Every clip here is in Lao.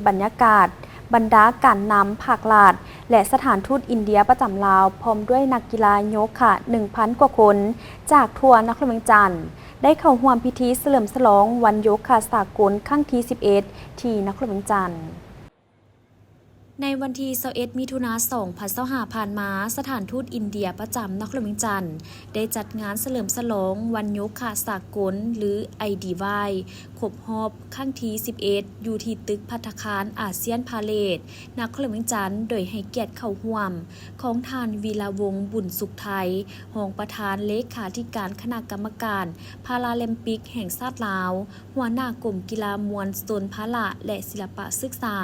ບັນຍາກາດ, ບັນດາການນຳພາກລັດ ແລະ ສະຖານທູດອິນເດຍປະຈຳລາວ ພ້ອມດ້ວຍນັກກິລາໂຍຄະ ໜຶ່ງພັນ ກວ່າຄົນ ຈາກທົ່ວນະຄອນຫຼວງວຽງຈັນ ໄດ້ເຂົ້າຮ່ວມພິທີສະເຫຼີມສະຫຼອງວັນໂຍຄະສາກົນຄັ້ງທີ ສິບເອັດ ທີ່ນະຄອນຫຼວງວຽງຈັນ. ໃນວັນທີ ຊາວເອັດ ມິຖຸນາ ສອງພັນຊາວຫ້າ ຜ່ານມາ, ສະຖານທູດອິນເດຍປະຈຳນະຄອນຫຼວງວຽງຈັນ ໄດ້ຈັດງານສະເຫຼີມສະຫຼອງວັນໂຍຄະສາກົນ ຫຼື ໄອດີວາຍ ຄົບຮອບຄັ້ງທີ ສິບເອັດ ຢູ່ທີ່ຕຶກພັດຕາຄານອາຊຽນພາເລດ ນະຄອນຫຼວງວຽງຈັນ ໂດຍໃຫ້ກຽດເຂົ້າຮ່ວມຂອງທ່ານ ວີລະວົງ ບຸນສຸກໄທ ຮອງປະທານເລຂາທິການຄະນະກຳມະການພາຣາລິມປິກແຫ່ງຊາດລາວ, ຫົວໜ້າກົມກິລາມວນຊົນພາລະ ແລະ ສິລະປະສຶກສາ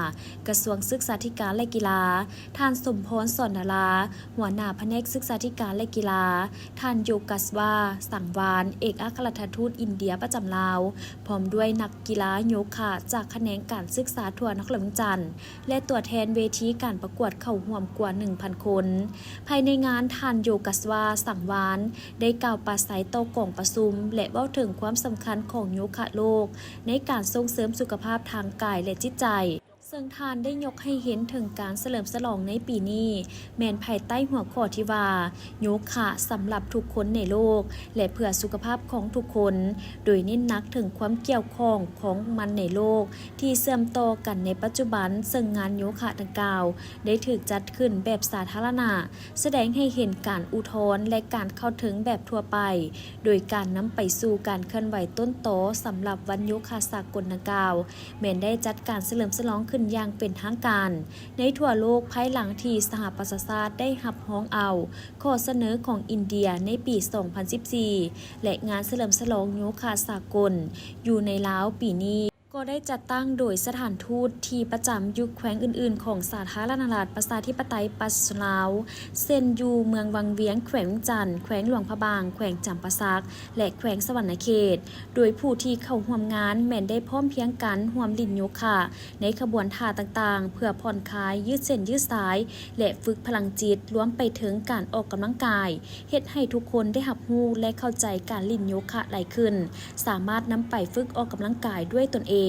ກະຊວງສຶກສາທິການ ແລະ ກິລາ, ທ່ານ ສົມພອນ ສອນດາລາ ຫົວໜ້າພະແນກສຶກສາທິການ ແລະ ກິລາ, ທ່ານ ໂຍກັສວາ ສັງວານ ເອກອັກຄະລັດຖະທູດອິນເດຍປະຈຳລາວ, ພ້ອມດ້ວຍນັກກິລາໂຍຄະຈາກຂະແໜງການສຶກສາທົ່ວນະຄອນຫຼວງວຽງຈັນ ແລະ ຕົວແທນເວທີການປະກວດເຂົ້າຮ່ວມກວ່າ ໜຶ່ງພັນ ຄົນ. ພາຍໃນງານ, ທ່ານ ໂຍກັສວາ ສັງວານ ໄດ້ກ່າວປາໄສຕໍ່ກອງປະຊຸມ ແລະ ເວົ້າເຖິງຄວາມສຳຄັນຂອງໂຍຄະໂລກໃນການສົ່ງເສີມສຸຂະພາບທາງກາຍ ແລະ ຈິດໃຈ, ເຊິ່ງທ່ານໄດ້ຍົກໃຫ້ເຫັນເຖິງການສະເຫຼີມສະຫຼອງໃນປີນີ້ ແມ່ນພາຍໃຕ້ຫົວຂໍ້ທີ່ວ່າ ໂຍຄະສຳລັບທຸກຄົນໃນໂລກ ແລະ ເພື່ອສຸຂະພາບຂອງທຸກຄົນ, ໂດຍເນັ້ນໜັກເຖິງຄວາມກ່ຽວຂ້ອງຂອງມັນໃນໂລກທີ່ເຊື່ອມຕໍ່ກັນໃນປັດຈຸບັນ, ເຊິ່ງງານໂຍຄະດັ່ງກ່າວໄດ້ຖືກຈັດຂຶ້ນແບບສາທາລະນະ, ສະແດງໃຫ້ເຫັນການອຸທອນ ແລະ ການເຂົ້າເຖິງແບບທົ່ວໄປ, ໂດຍການນຳໄປສູ່ການເຄື່ອນໄຫວຕົ້ນຕໍສຳລັບວັນໂຍຄະສາກົນດັ່ງກ່າວ ແມ່ນໄດ້ຈັດການສະເຫຼີມສະຫຼອງຂຶ້ນຢ່າງເປັນທາງການໃນທົ່ວໂລກ ພາຍຫຼັງທີ່ສະຫະປະຊາຊາດໄດ້ຮັບຮອງເອົາຂໍ້ສະເໜີຂອງອິນເດຍໃນປີ ສອງພັນສິບສີ່ ແລະ ງານສະເຫຼີມສະຫຼອງໂຍຄະສາກົນຢູ່ໃນລາວປີນີ້ ກໍໄດ້ຈັດຕັ້ງໂດຍສະຖານທູດທີ່ປະຈຳຢູ່ແຂວງອື່ນໆຂອງສາທາລະນະລັດປະຊາທິປະໄຕປະຊາຊົນລາວ ເຊັ່ນ ຢູ່ເມືອງວັງວຽງ ແຂວງວຽງຈັນ, ແຂວງຫຼວງພະບາງ, ແຂວງຈຳປາສັກ ແລະ ແຂວງສະຫວັນນະເຂດ, ໂດຍຜູ້ທີ່ເຂົ້າຮ່ວມງານແມ່ນໄດ້ພ້ອມພຽງກັນຮ່ວມຫຼິ້ນໂຍຄະໃນຂະບວນທ່າຕ່າງໆ ເພື່ອຜ່ອນຄາຍ, ຢືດເສັ້ນຢືດສາຍ ແລະ ຝຶກພະລັງຈິດ, ລວມໄປເຖິງການອອກກຳລັງກາຍ, ເຮັດໃຫ້ທຸກຄົນໄດ້ຮັບຮູ້ ແລະ ເຂົ້າໃຈການຫຼິ້ນໂຍຄະຫຼາຍຂຶ້ນ, ສາມາດນຳໄປຝຶກອອກກຳລັງກາຍດ້ວຍຕົນເອງ.